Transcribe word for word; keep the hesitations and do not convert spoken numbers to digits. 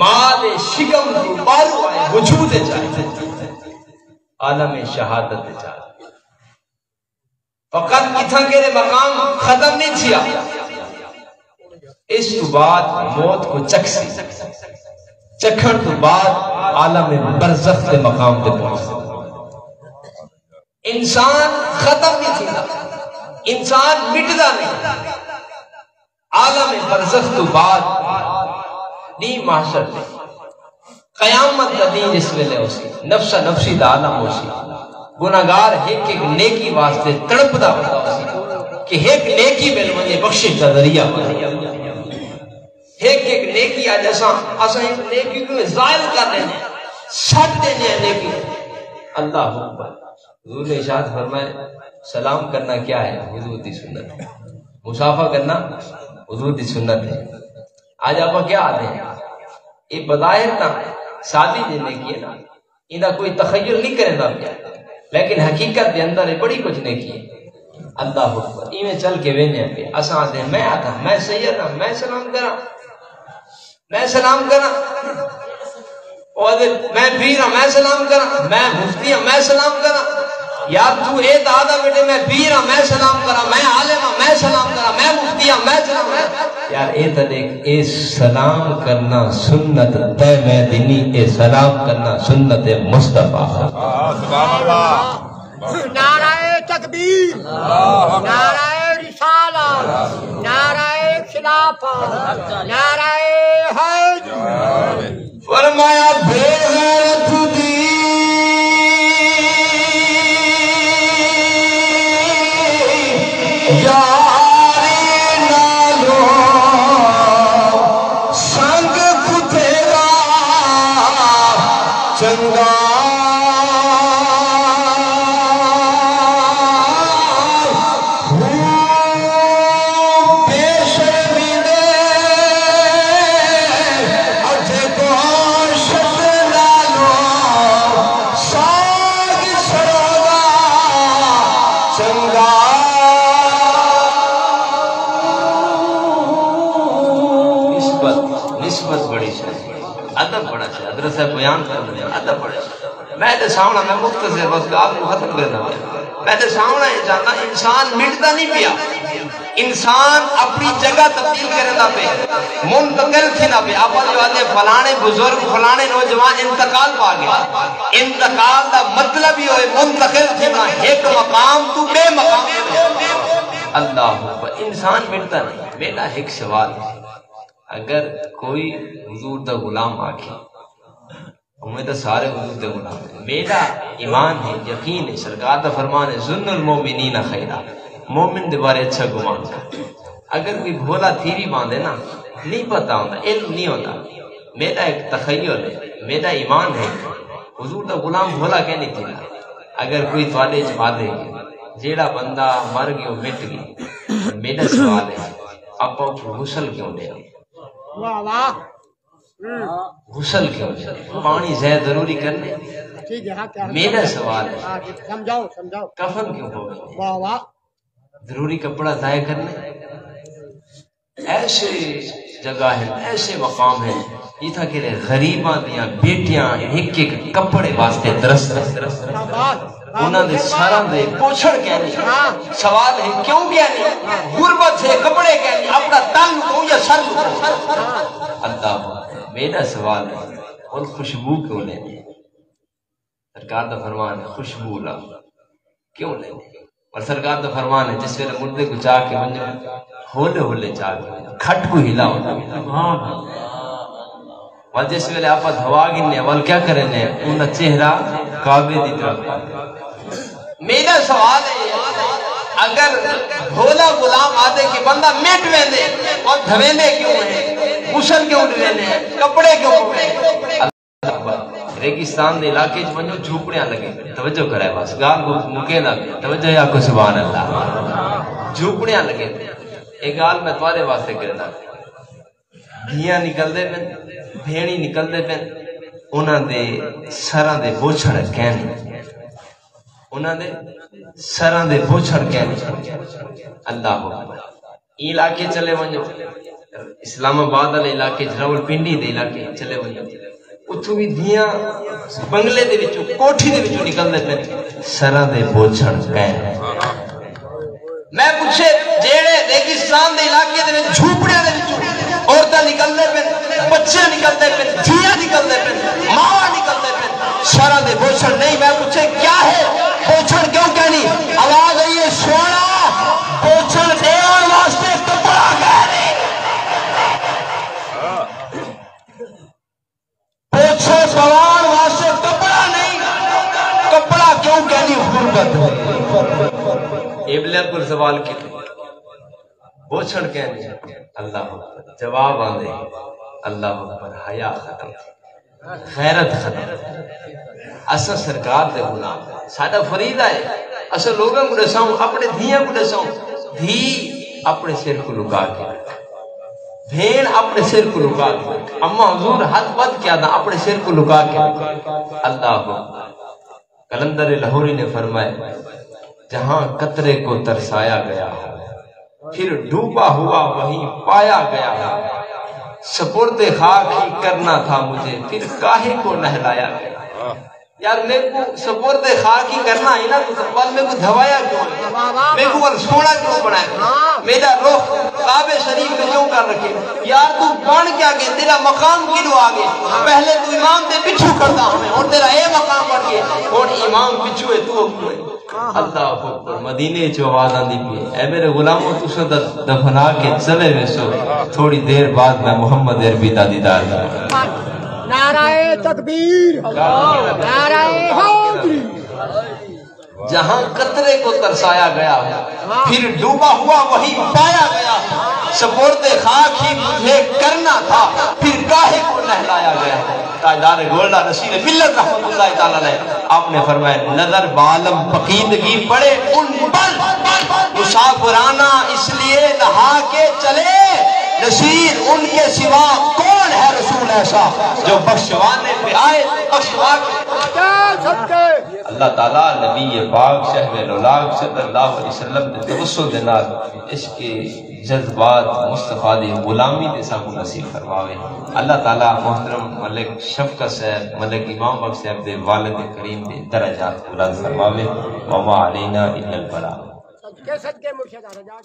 ماء دے شکم توں ٻاہروں آئے، وجود اچ آئے، عالم شہادت اچ آئے۔ فقط اتھاں کیرے مقام ختم نہیں تھیا، اس تو بعد موت کو چکسی، چکھݨ تو بعد عالم برزخ دے مقام تے پہنچسی۔ انسان ختم نہیں تھیندا، انسان مٹدا نہیں۔ عالم برزخ تو بعد ݙینہہ محشر تے قیامت دا ݙینہہ جس ویلے ہوسی، نفسا نفسی دا عالم ہوسی، گناہگار ہک ہک نیکی واسطے تڑپدا پیا ہوسی کہ ہک نیکی مل ونڄے، بخشش دا ذریعہ بݨے۔ ہک ہک نیکی اڄ اساں، اساں ہک نیکی کوں زائل کر ݙیندے ہیں، سٹ ݙیندے ہیں نیکی۔ اللہ اکبر۔ حضور نے ارشاد فرمایا، سلام کرنا کیا ہے؟ حضور دی سنت ہے۔ مصافحہ کرنا حضور دی سنت ہے۔ اڄ آپاں کیا آہدے ہیں؟ یہ بظاہر تاں سادی جی نیکی ہے نا، ایندا کوئی تخیل نہیں کریندا پیا، لیکن حقیقت دے اندر یہ بڑی کچھ نیکی ہے۔ اللہ اکبر۔ ایویں چل کے ویندے ہیں پئے۔ اساں آہدے ہیں، میں آہداں، میں سید ہاں، میں سلام کراں؟ میں سلام کراں؟ او آہدے، میں پیر ہاں، میں سلام کراں؟ میں مفتی ہاں، میں سلام کراں؟ یار، توں اے تاں آہدا بیٹے، میں پیر ہاں، میں سلام کراں، میں عالم ہاں، میں سلام کراں، میں مفتی ہاں، میں سلام کراں۔ یار، اے تاں ݙیکھ، اے سلام کرنا سنت تیں میں دینی، اے سلام کرنا سنت مصطفیٰ۔ سبحان اللہ۔ نعرہ تکبیر، نعرہ رسالت، نعرہ خلافت، نعرہ حیدری۔ فرمایا، بے غیرت دی یاری نالوں سنگ کتے دا چنگا۔ بے شرمی دے اجھ گوشت نالوں ساگ سڑودا چنگا۔ نسبت، نسبت بڑی شے، ادب بڑا شے۔ حضرت صاحب بیان کر دے، ادب بڑا شے۔ میں تے سامݨا، میں مختصر بس ڳالھ کوں ختم کرنا پیا۔ میں تے سامݨا یہ چاہنا، انسان مٹدا نہیں پیا، انسان اپنی جگہ تبدیل کریندا پیا، منتقل تھیندا پیا۔ آپاں جو آہدے فلانے بزرگ، فلانے نوجوان انتقال پا گئے، انتقال دا مطلب ہی ہوئے منتقل تھینا، ہک مقام تو ٻئے مقام تے۔ اللہ اکبر۔ انسان مٹدا نہیں۔ میرا ہک سوال ہے، اگر کوئی حضور دا غلام آکھے، اوویں تاں سارے حضور دے غلام ہیں۔ میݙا ایمان ہے، یقین ہے، سرکار دا فرمان ہے، ظن المؤمنین خیرا، مومن دے بارے اچھا گمان کر۔ اگر کوئی بھولا تھی وی پاندے نا، نہیں پتہ ہوندا، علم نہیں ہوندا۔ میݙا ایک تخیل ہے، میݙا ایمان ہے، حضور دا غلام بھولا کیوں نہیں تھیندا؟ اگر کوئی تہاݙے اچ پادے، جیڑھا بندہ مر ڳیو، مٹ ڳیو، میݙا سوال ہے، آپاں اوکوں غسل کیوں ݙیوں؟ واہ واہ۔ ہوں۔ غسل کیوں؟ پاݨی ضائع ضروری کرݨے؟ ٹھیک ہے، ہاں، کیا میݙا سوال ہے۔ ہاں، ٹھیک ہے، سمجھاؤ، سمجھاؤ۔ کفن کیوں پوے؟ واہ، واہ۔ ضروری کپڑا ضائع کرݨے؟ ایسے جگہ ہیں، ایسے مقام ہیں، جتھاں کہ غریباں دیاں بیٹیاں ہک ہک کپڑے واسطے ترس۔ کیا بات۔ انہاں دے سراں دے پوچھڑ کینی۔ ہاں۔ سوال ہے، کیوں کینی؟ غربت ہے، کپڑے کینی، اپݨا تن لکو یا سر لکو؟ ہاں۔ اللہ اکبر۔ میݙا سوال ہے، ہݨ خوشبو کیوں لیندے؟ سرکار دا فرمان ہے، خوشبو لا کیوں لیندے؟ اور سرکار دا فرمان ہے، جس ویلے مردے کوں چا کے ونڄو، ہولے ہولے چا کے ونڄو، کھٹ کوں ہلاؤ نہ۔ سبحان اللہ۔ ول جس ویلے آپاں دھوا گھننے، ول کیا کرنے؟ اوندا چہرہ کعبے دی طرف۔ میݙا سوال ہے، اگر بھولا غلام آہدے کہ بندہ مٹ ویندے، اور دھویندے کیوں ہیں؟ غسل کیوں ݙیویندے ہیں؟ کپڑے کیوں پویندے ہیں؟ اللہ اکبر۔ ریگستان دے علاقے اچ ونڄو، جھوپڑیاں لڳے، توجہ کرے بس، ڳالھ کوں مکیندا پیا، توجہ ہے، آکھو سبحان اللہ۔ جھوپڑیاں لڳے، اے ڳالھ میں تہاݙے واسطے کریندا۔ دھیاں نکلدے پن، بھیݨیں نکلدے پن، انہاں دے سراں دے بوچھڑ کینی، انہاں دے سراں دے بوچھڑ کینی۔ اللہ اکبر۔ ایں علاقے چلے ونڄو، اسلام آباد والے علاقے چ، راولپنڈی دے علاقے چلے ونڄو، اتھوں وی دھیاں بنگلے دے وچوں، کوٹھی دے وچوں نکلدے پن، سراں دے بوچھڑ کین۔ میں پچھے، جیڑھے ریگستان دے علاقے دے وچ جھوپڑیاں دے وچوں عورتاں نکلدے پن، بچیاں نکلدے پن، دھیاں نکلدے پن، ماواں نکلدے پن، سراں دے بوچھڑ نہیں۔ میں پچھے، کیا ہے؟ بوچھڑ کیوں کہنی؟ آواز آئی ہے، سوہݨا، بوچھڑ ݙیوݨ واسطے کپڑا کہنی۔ پوچھو، پواݨ واسطے کپڑا نہیں، کپڑا کیوں کہنی؟ غربت۔ قبلے کول سوال کیتے، بوچھڑ کہنی؟ اللہ اکبر۔ جواب آندے، اللہ اکبر، حیا ختم تھی، غیرت ختم تھی۔ اساں سرکار دے غلام، ساݙا فریضہ ہے، اساں لوگاں کوں ݙساؤں، اپݨے دھیاں کوں ݙساؤں۔ دھی اپݨے سر کوں لکا کے، بھیݨ اپݨے سر کوں لکا کے، اماں حضور ہتھ ٻدھ کے آہداں، اپݨے سر کوں لکا کے۔ اللہ اکبر۔ قلندر لاہوری نے فرمایا، جہاں قطرے کو ترسایا گیا ہو، پھر ڈوبا ہوا وہیں پایا گیا ہو، سپرد خاک ہی کرنا تھا مجھے، پھر کاہے کو نہلایا گیا۔ یار، میکوں سپرد خاک ہی کرنا ہے نا، تو ول میکوں دھوایا کیوں ہے؟ میکوں ول سوہݨا کیوں بݨایا؟ میݙا رخ کعبے شریف تے کیوں کر رکھے؟ یار، توں بݨ کیا ڳئے؟ تیݙا مقام کیݙو آ ڳئے؟ پہلے توں امام دے پچھوں کھڑدا ہوویں، ہݨ تیݙا اے مقام بݨ ڳئے، ہݨ امام پچھوں ہے، توں اڳوں ہے۔ اللہ اکبر۔ مدینے چوں آواز آندی پئی ہے، اے میرے غلامو، تساں تاں دفنا کے چلے ویسو، تھوڑی دیر بعد میں محمد عربی دا دیدار کراں۔ نعرہ تکبیر، نعرہ حیدری۔ جہاں قطرے کو ترسایا گیا ہو، پھر ڈوبا ہوا وہیں پایا گیا ہو، سپرد خاک ہی مجھے کرنا تھا، پھر کاہے کو نہلایا گیا ہو۔ تاجدار گولڈا نصیر ملت رحمت اللہ تعالیٰ علیہ، آپ نے فرمایا، نظر بعالم فقیدگی پڑے ان پر، مسافرانہ اس لیے نہا کے چلے۔ نصیر، ان کے سوا کون ہے رسول ایسا، جو بخشوانے پہ آئے، بخشوا کے۔ اللہ تعالیٰ نبی پاک شہر لولاک صلی اللہ علیہ وسلم دے توسل دے نال عشق جذبات مصطفیٰ دی غلامی دے ساکوں نصیب فرماوے۔ اللہ تعالیٰ محترم ملک شفقت صاحب، ملک امام بخش صاحب دے والد کریم دے درجات بلند فرماوے۔ وما علینا الا البلاغ۔ صدقے، صدقے مرشد آ رجاگ۔